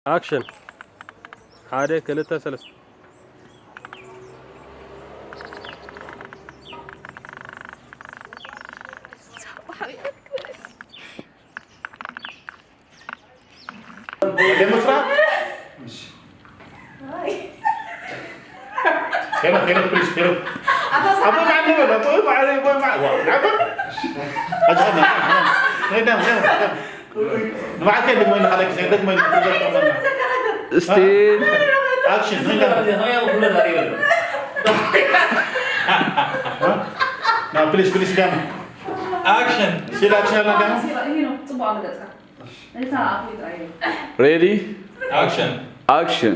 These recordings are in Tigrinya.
ኣክሽን። ሓደ፣ ክልተ፣ ሰለስተ። ሄኖክ፣ ሄኖክ፣ ፕሊዝ፣ ሄኖክ። ኣቦይ መዓት ንበል፣ ኣቦይ መዓት፣ ኣቦይ መዓት። ዋ፣ ኣቦይ። ኣጆኻ፣ ነይ፣ ነይ፣ ነይ፣ ነይ፣ ነይ። ንባዕልካ ይደግሞ ኢልካ፣ ደቂ፣ ደግሞ ኢልካ፣ ትዘርግሖ። ስቲል። ኣክሽን፣ ነይ፣ ነይ። ና፣ ፕሊዝ፣ ፕሊዝ፣ ጋም። ኣክሽን። ስቲል ኣክሽን ኣለ፣ ጋም። ጽቡቕ ኣመገጽካ። ሬዲ? ኣክሽን። ኣክሽን።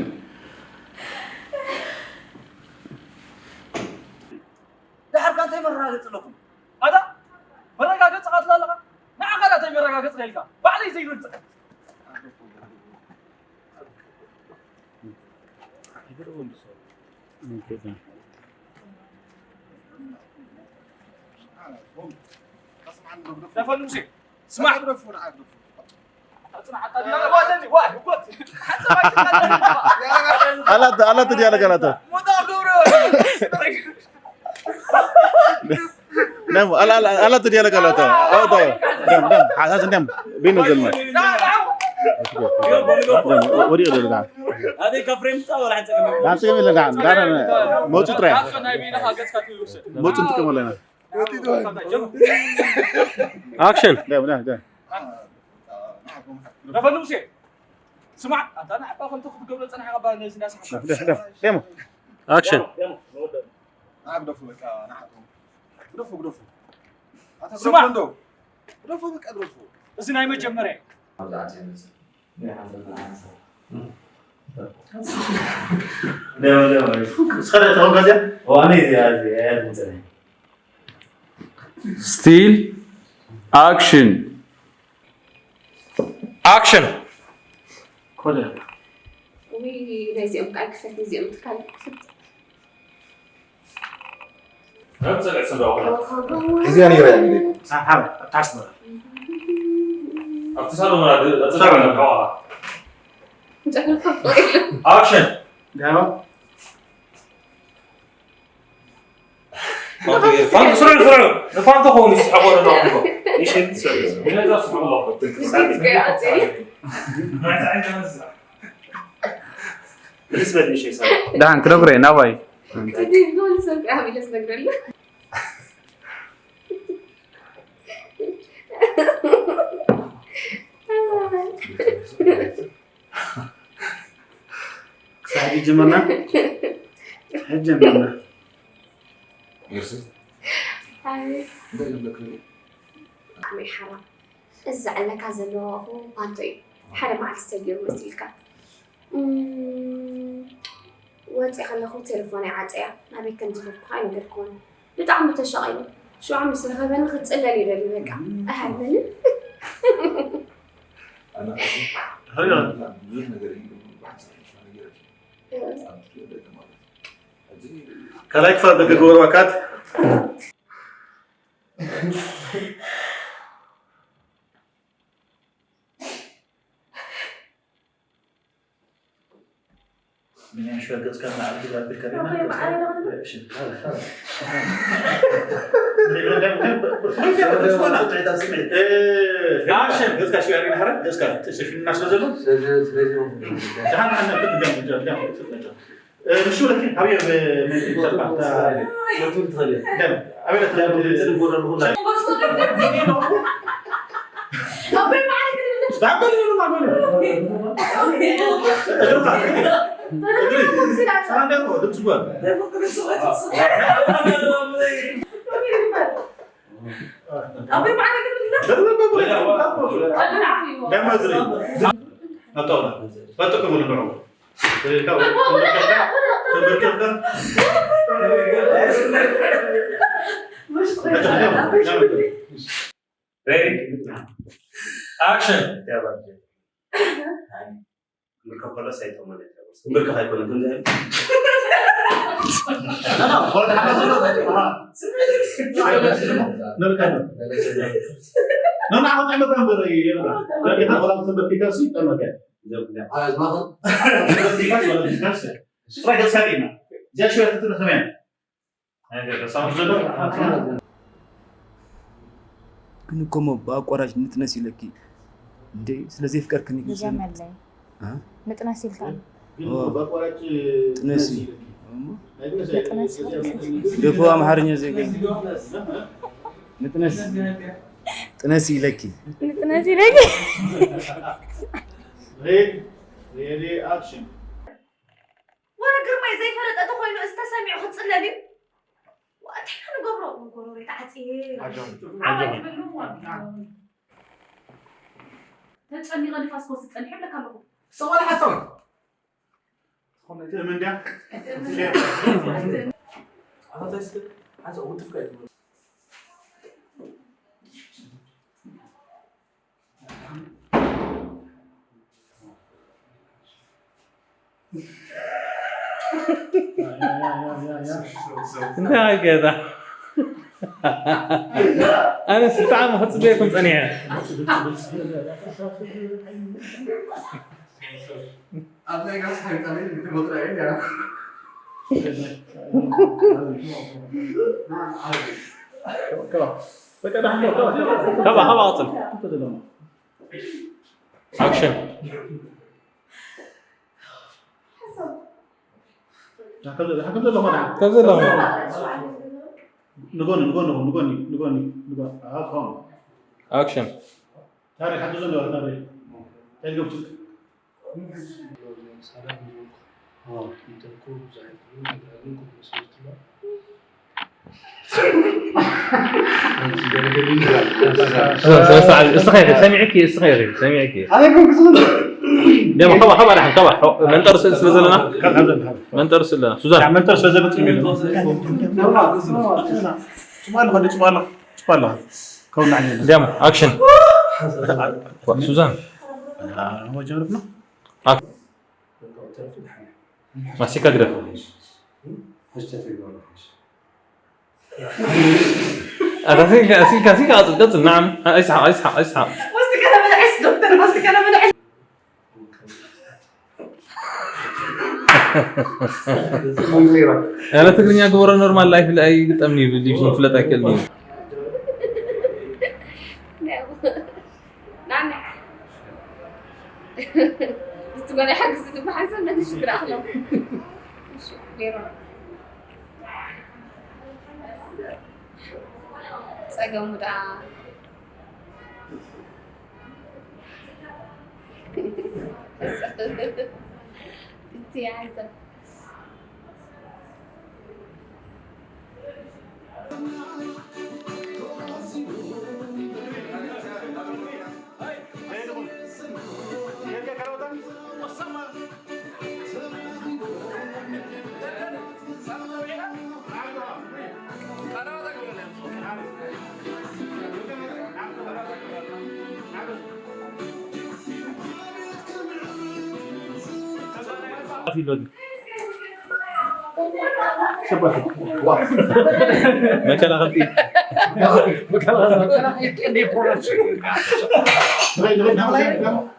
ደሓር ከ እንታይ መረጋገፂ ኣለኩም? ኣታ መረጋገፂ ቃትላ ኣለኻ? ንዓኻ ዳ እንታይ መረጋገፂ ኢልካ? ባዕለይ ዘይርድእ። ደፈን ሙሴ፣ ስማዕ። ኣላት፣ ኣላት ዲያለጋ ኣላት። ነም፣ ኣላ፣ ኣላ፣ ኣላት ዲያለጋ ኣላት። ኣዎ፣ ደም፣ ደም፣ ሓሳስ ደም። ቢኑ ዘልማ። ወዲቑ ደልጋ። ኣበይ ካብ ፍሬም ምፃእ ወላ ሓንቲ ጸገም የብሉን። ሓንቲ ጸገም የለን። ዳን፣ ዳን፣ መውፅእ ጥራይ። መውፅእ ንጥቀመሉ ኢና። ኣክሽን። ደም፣ ደም፣ ደም። ደፈን ሙሴ፣ ስማዕ፣ ኣታ ንዓኻ ከምቲ ክትገብሮ ዝጸናሕካ ባል ነዚ እንዳሰሓትካ። ደም፣ ደም። ኣክሽን። ንዓ ግደፉ፣ በቃ፣ ንዓኹም። ግደፉ፣ ግደፉ። ኣታ ስማዕ። ግደፉ እንዶ። ግደፉ፣ በቃ፣ ግደፉ። እዚ ናይ መጀመርያ እዩ። ስቲል ኣክሽን። ኣክሽን። ኮደ። ውይ፣ ናይዚኦም ከዓ ክፈት፣ ነዚኦም ትካል ክፈት። እዚኣ ነይራ እያ እንግዲህ። ሓ-፣ ሓ-፣ ኣብታ ኣስመራ። ኣብቲ ሳሎን ወላ ድ-፣ ኣብቲ ሳሎን። ሳሎን። ኣክሽን። ዳማ። ፋንቶ፣ ስርዑ፣ ስርዑ። ንፋንቶ ኸውን ይስሐቆ ዘሎ እኮ። ይሸት ስርዑ። ይነዛ ስብሓን ኣላህ። ንስበት ንሸ ይሰራ። ደሓን ክነግሮ እየ፣ ናባይ። ሕጂ ጀመርና። ሕጂ ጀመርና። ሜርሲ። ኣይ። እንታይ ይብለክ? ኣመይ ሓራም። እዚ ዘዕለካ ዘሎ እኹ ፓንቶ እዩ። ሓደ መዓልቲ ዝተገይሩ መሲልካ። እም፣ ወፂእ ከለኹ ቴሌፎነይ ዓፀያ። ናበይ ከም ዝኸድኩ ኣይነገርክዎን። ብጣዕሚ ተሻቒሉ። ሽዑ ምስ ረኸበኒ ክፅለል እዩ ደልዩ በቃ። እም። ኣይሃርመንን። ኣነ ሕጂ ሕራይ። ብዙሕ ነገር እዩ፣ ብሓንሳብ ሕልፍ ነገር እዩ። እም። ኣብ ትሪኦ ደቂ ማለት። ሕጂ ካልኣይ ክፋል ደቂ ገበሩ ኣካት። ምን ያህል ሸገጽ ከና አልግዛ ብልከ አባይ በዓል ነው። እሺ፣ ሀለ፣ ሀለ። አክሽን። ገጽካ ሽው ያደርግ ሐረ? ገጽካ ተሸፊንና ስለ ዘሎ? ስለዚ፣ ስለዚ ነው። ደሓን፣ ደሓን፣ ፍት ገም፣ ገም፣ ገም፣ ፍት ገም። እ፣ ንሱ ለኪን፣ አብየ፣ እ፣ ምን ይጠፋ? ለቱን ትኸልየ። ገም፣ አብየ፣ ለቱን ለቱን ትኸልየ። ትንጎረ ለኹና። ሬዲ? ኣክሽን። ምልከ ፖለስ ኣይጠመነ። ምልከ ኣይኮነ፣ ግን ዘብዳ። ኣዝማኸ? ዲካስ ወላ ዲካስ? ስራ ገጽካ ዲና። እዚኣ ሽወያ ትትነ ከመይ? ኣይ፣ ገጽካ ዘሎ? ግን እኮ እሞ ብኣቋራጭ ንጥነስ ኢለኪ። እንዴ፣ ስለ ዘፍቀርክኒ ግን ስለ ድገመለይ። አ? ንጥነስ ኢልካ። ኦ። ጥነሲ። እሞ ንጥነስ። ደፎ ኣምሓርኛ ዜጋ። ንጥነስ። ጥነሲ ኢለኪ። ንጥነስ ኢለኪ። ሬድ፣ ሬዲ፣ ኣክሽን። ወረ ግርማይ ዘይፈለጠ ተኾይኑ እዚ ተሰሚዑ ክጽለል እዩ። እንታይ ንገብሮ? ጎሮሮይ ተዓጽየ። ዓጆም፣ ዓባይ ዓጆም። ትብሉ እሞ። ተጨኒቐ ንፋስ ክወስድ ጸኒሐ እብለካ ኣለኹ። ሰዋል ሓሳብ። ዝኾነ እቲ እምን ድያ? ኣታ እንታይ ስትል? ሓንሳእ ውትፍ ከይትብሉ። እንታይ ገዛ? ኣነስ ብጣዕሚ ክጽበየኩም ጸኒሐ። ኣብ ናይ ጋስ ሓይጣ ቤት ተፈጥሮ እያ። ከባ፣ ከባ፣ ቀጽል። ኣክሽን። ከም ዘሎ ኾነ። ከም ዘሎ ኾነ። ንጎኒ፣ ንጎኒ፣ ንጎኒ፣ ንጎኒ፣ ንጎኒ። ኣዎ፣ ኾነ። ኣክሽን። ታሪክ ሓቂ ዘሎ ታሪክ። እንታይ ገብቱ? ሰሚዕኪ፣ ሰሚዕኪ፣ ሰሚዕኪ። ኣነ ኮንኩ ዝብል። ደሞ፣ ከባ፣ ከባ፣ ደሓን፣ ከባ። መንጠር ስለ ዘለና። መንጠር ስለ ዘለና። ሱዛን። መንጠር ስለ ዘለና። ጽማሎ፣ ጽማሎ፣ ጽማሎ። ከውና ዓሊ። ደሞ፣ ኣክሽን። ሱዛን። ወጀብና። ኣክ-፣ ማስቲካ ግደፍ። ኣታ ሲልካ፣ ሲልካ፣ ሲልካ፣ ቀጽል፣ ቀጽል፣ ናዓም። ኣይስሓቕ፣ ኣይስሓቕ፣ ኣይስሓቕ። ማስቲካ ተበልዕስ፣ ዶክተር፣ ማስቲካ ተበልዕስ። ያለ ትግርኛ ግበሮ፣ ኖርማል ላይፍ ላይ ግጠምኒ፣ ብሊብስ ምፍለጥ ኣይክእልን እዩ። ናኒ። እቲ ጓል ሓግዝ ዝበሃል ሰብ ነቲ ሽግር ኣኽሎ። እሺ፣ ሜሮን። ጸገሙ ደኣ። እቲ ያዘ። መከላኸልቲ።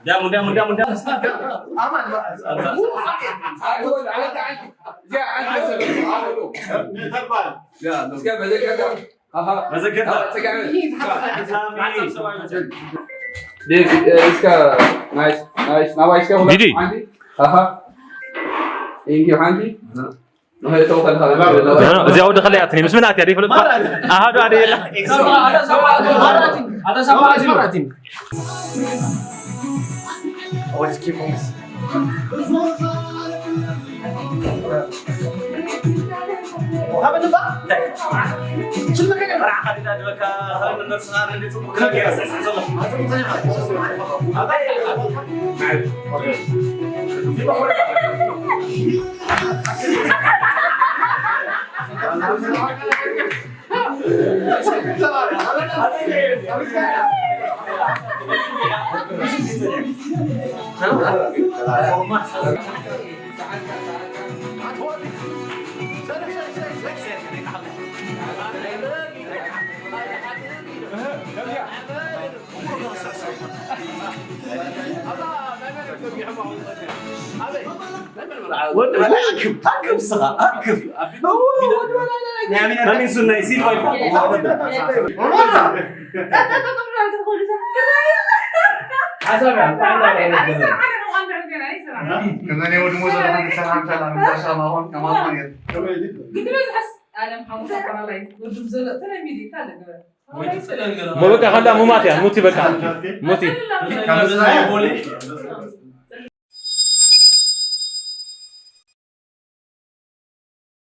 ዳሙ፣ ዳሙ፣ ዳሙ፣ ዳሙ። መዘከርታ። እስከ ናይስ፣ ናይስ፣ ናባይ እስከ ዲዲ። ሓንቲ። ኣሃ። ኢንኪ ሓንቲ። ንኸይተው ከልካ። ኖ፣ ኖ፣ እዚኣ ወዲ ከለያትኒ፣ ምስ ምን ኣትያ ደይፈለጥኳ? ኣሃ፣ ዶ ኣደ የላ። ወዲ በላይ ኣክብ ኣክብ ስኻ ኣክብ ኣሚን ሱናይ ሲልቫ ከመኔ ወድሞ ዘለኹም ሰላም ሰላም፣ እንዳ ሻማኹም ከማኹም እየ። እሞ በቃ ከላ ሙማት እያ ሙቲ በቃ ሙቲ ከምዝናየ